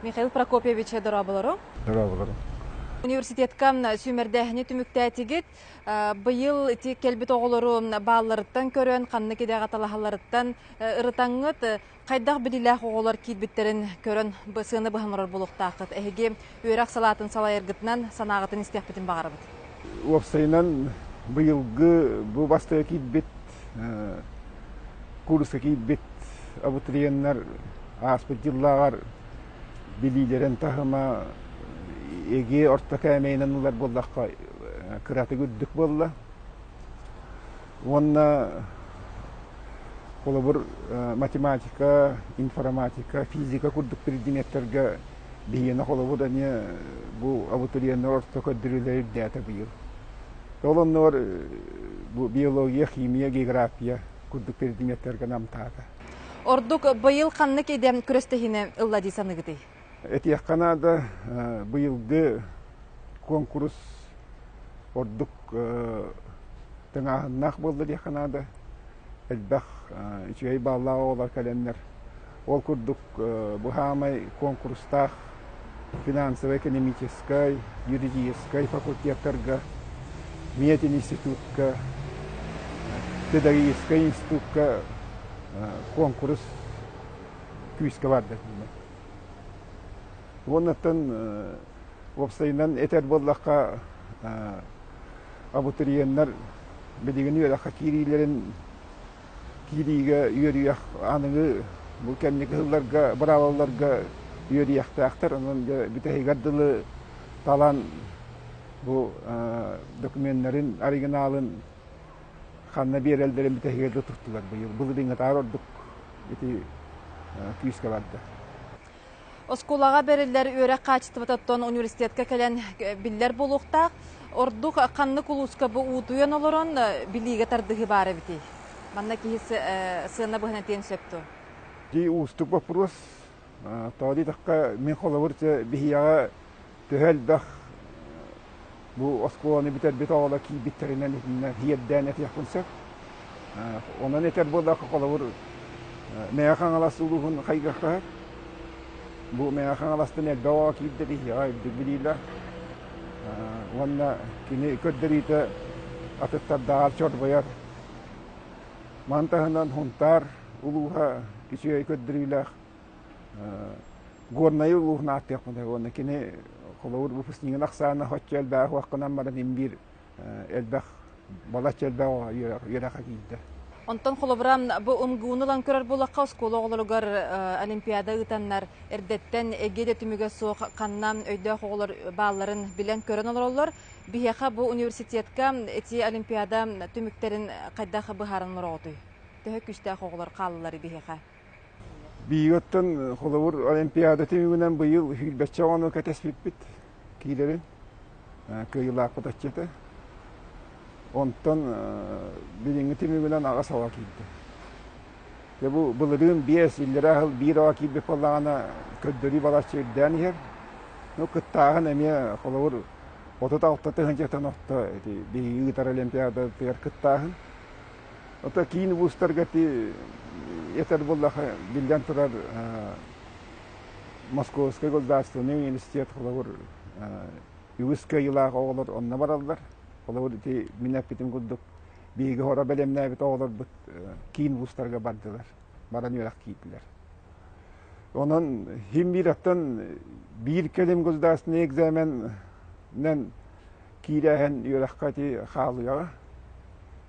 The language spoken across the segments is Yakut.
Михаил Прокопьевич, дорооболору. Дорооболору. Университетка сүүмэрдээһини түмүктээтигит. Быйыл ити кэлбит оҕолору баалларыттан көрөн, ханнык идэҕэ талаһалларыттан ырытаҥҥыт, хайдах билиилээх оҕолор киирбиттэрин көрөн сыана быһан олорор буолуохтааххыт. Эһиги үөрэх салаатын салайаргытынан санааҕытын истиэхпитин баҕарабыт. Уопсайынан быйылгы бу бастакы киирбит курска киирбит абитуриеннар ааспыт дьыллааҕар билиилэрин таһыма эги орто кээмэйинэн ылар буоллахха кыратык үрдүк буолла. Уонна холобур математика, информатика, физика курдук предметтэргэ биһиэнэ холобур эмиэ бу абитуриеннар орто көрдөрүүлэрэ үрдээтэ быйыл. Ол оннугар бу биология, химия, география курдук предметтэргэ намтаата. Ордук быйыл ханнык идэ күрэстэһиини ылла дии саныыгытый? Этиэххэ наада, быйылгы куонкурус ордук тыҥааһыннаах буолла диэххэ наада. Элбэх үчүгэй бааллаах оҕолор кэлэннэр ол курдук бу хаамай куонкурустаах финансово-экономическай, юридическай факультеттарга, мединститутка, педагогическай институкка куонкурус күүскэ барда. Уоннаттан уопсайынан этэр буоллахха, абитуриеннар билигин үөрэххэ киириилэрин киириигэ үөрүйэх аныгы бу кэнники сылларга быраабылаларга үөрүйэхтээхтэр. Онон дьэ бүтэһигэр дылы талан бу докуменнарын оригиналын ханна биэрэллэрин бүтэһигэр да туттулар быйыл. Былырыыҥҥытааҕар ордук ити күүскэ барда. Оскуолаҕа бэриллэр үөрэх хаачыстыбатыттан университетка кэлэн биллэр буолуохтаах. Ордук ханнык улууска бу уутуйан олорон билиигэ тардыһыы баар эбитий? Манна киһи сыана быһан этиэн сөп дуо? Дии уустук боппуруос. Тоҕо диэтэххэ, мин холобур биһиэхэ төһө элбэх бу оскуоланы бүтэрбит оҕолор киирбиттэринэн итиннэ тиэрдээн этиэхпин сөп. Онон этэр буоллахха, холобур, Мэҥэ Хаҥалас улууһун хайгахтаһар. Бу Мэҥэ Хаҥаластан элбэх оҕо киирдэ биһиэхэ үрдүк билиилээх. Уонна кини көрдөрүүтэ атыттардааҕар чорбойор. Маны таһынан Һунтаар улууһа үчүгэй көрдөрүүлээх. Горнай улууһун ааттыахпын уонна кини холобур выпускнигын ахсаана оччо элбэҕи суоххунан баран син биир элбэх балачча элбэх үөрэххэ киирдэ. Онтон холобура бу МГУну ылан көрөр буоллахха оскуола оҕолоругар олимпиада ыытаннар эрдэттэн эгэ да түмүгэ суох ханна өйдөөх оҕолор баалларын билэн көрөн олороллор. Биһиэхэ бу университетка ити олимпиада түмүктэрин хайдах быһааран олороҕутуй? Төһө күүстээх оҕолор хааллылар биһиэхэ? Биһиги холобур Олимпиада түмүгүнэн быйыл сүүрбэччэ оҕону кэтэспиппит киирэрин кыайыылаахпыт оччото. Онтон билиҥҥи түмүгүнэн аҕыс оҕо киирдэ. Дьэ бу былырыын биэс, иллэрээ сыл биир оҕо киирбит буоллаҕына көрдөрүү балачча үрдээн иһэр. Ну кыттааһын эмиэ холобур 36 тыһыынчаттан орто ити биһиги ыытар Олимпиадатыгар кыттааһын. Ото киин улуустарга ити этэр буоллаха биллэн турар Московскай государственный университет холобур үгүс кыайыылаах оҕолор онно бараллар. Холобур ити мин эппитим курдук биһиги хоро бэлэмнээбит оҕолорбут киин улуустарга бардылар, баран үөрэх киирдилэр. Онон хим биир аттан биир кэлим государственный экзаменнэн киирээһин үөрэххэ ити хаалыаҕа.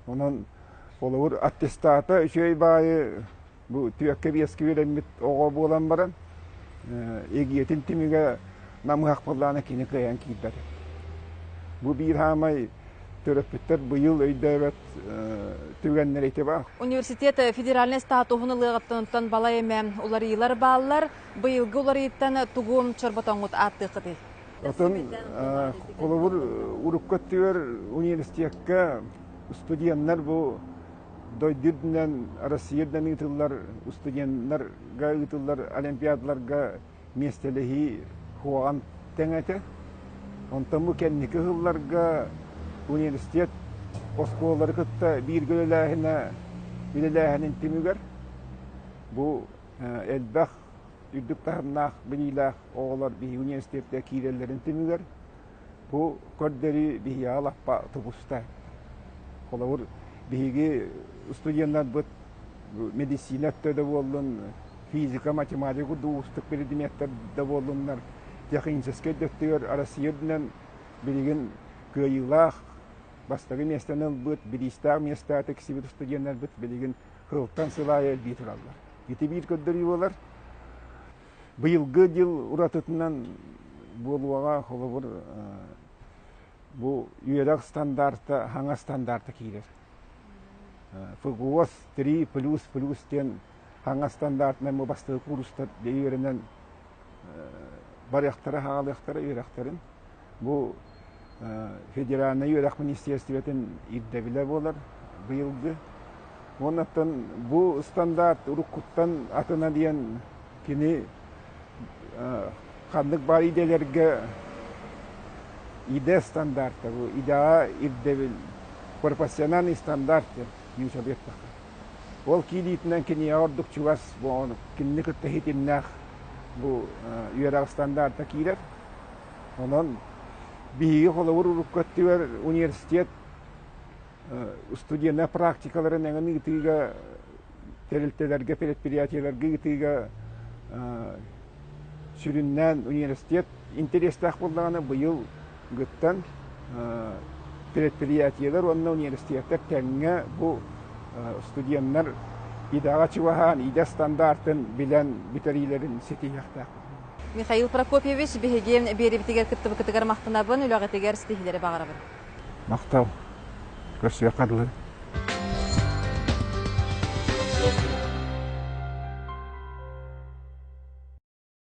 Онон холобур аттестата үчүгэй баайы бу түөккэ-биэскэ үөрэммит оҕо буолан баран эгиэтин түмүгэ намыһах буоллаҕына кини кыайан киирбэт. Бу биир хаамай төрөппүттэр быйыл өйдөөбөт түгэннэрэ ити баар. Университет федеральнай статуһун ылыаҕыттан балай эмэ уларыйыылар бааллар. Быйылгы уларыйыыттан тугу чорботоҥҥут ааттыаххытый? Оттон холобур урукку өттүгэр университекка студеннар бу дойду үрдүнэн Россия үрдүнэн ыытыллар студеннарга ыытыллар олимпиадаларга миэстэлэһии хуоҕан тэҥ этэ. Онтон бу кэнники сылларга университет оскуолалары кытта бииргэ үлэлээһинэ үлэлээһинин түмүгэр бу элбэх. үрдүк таһымнаах билиилээх оҕолор биһиги университетка киирэллэрин түмүгэр бу көрдөрүү биһиэхэ лаппа тубуста. Холобур, биһиги студеннарбыт медицина өттө да буоллун, физика, математика курдук уустук предметтэр да буоллуннар, техническэй да өттүгэр Россия үрдүнэн билигин кыайыылаах бастакы миэстэни ылбыт, бириистээх миэстэҕэ тиксибит студеннарбыт билигин сылтан сыл аайы элбии тураллар. Ити биир көрдөрүү буолар. Быйылгы дьыл уратытынан буолуоҕа, холобур, бу үөрэх стандарта, хаҥас стандарта киирэр. ФГОС 3 плюс плюс диэн хаҥас стандартынан бу бастакы курстар үөрэнэн барыахтара, хаалыахтара үөрэхтэрин. Бу федеральнай үөрэх министиэристибэтин ирдэбилэ буолар быйылгы. Уоннаттан бу стандарт уруккуттан атына диэн кини ханнык баар идэлэргэ идэ стандарта бу идэҕэ ирдэбил профессиональный стандарт диэн нууччалыы эттэххэ. Ол киириитинэн киниэхэ ордук чугас бу кинини кытта ситимнээх бу үөрэх стандарта киирэр. Онон биһиги холобур урукку өттүгэр университет студеннар практикаларын эҥин ыытыыга тэрилтэлэргэ, предприятиеларга ыытыыга сүрүннээн университет интэриэстээх буоллаҕына быйыл гыттан предприятиелар уонна университеттар тэҥҥэ бу студеннар идэҕэ чугаһаан, идэ стандартын билэн бүтэриилэрин ситиһиэхтээхпит. Михаил Прокопьевич, биһиги биэрибитигэр кыттыбыкытыгар махтанабын, үлэҕитигэр ситиһиилэри баҕарабын. Махтал. Көрсүөххэ дылы.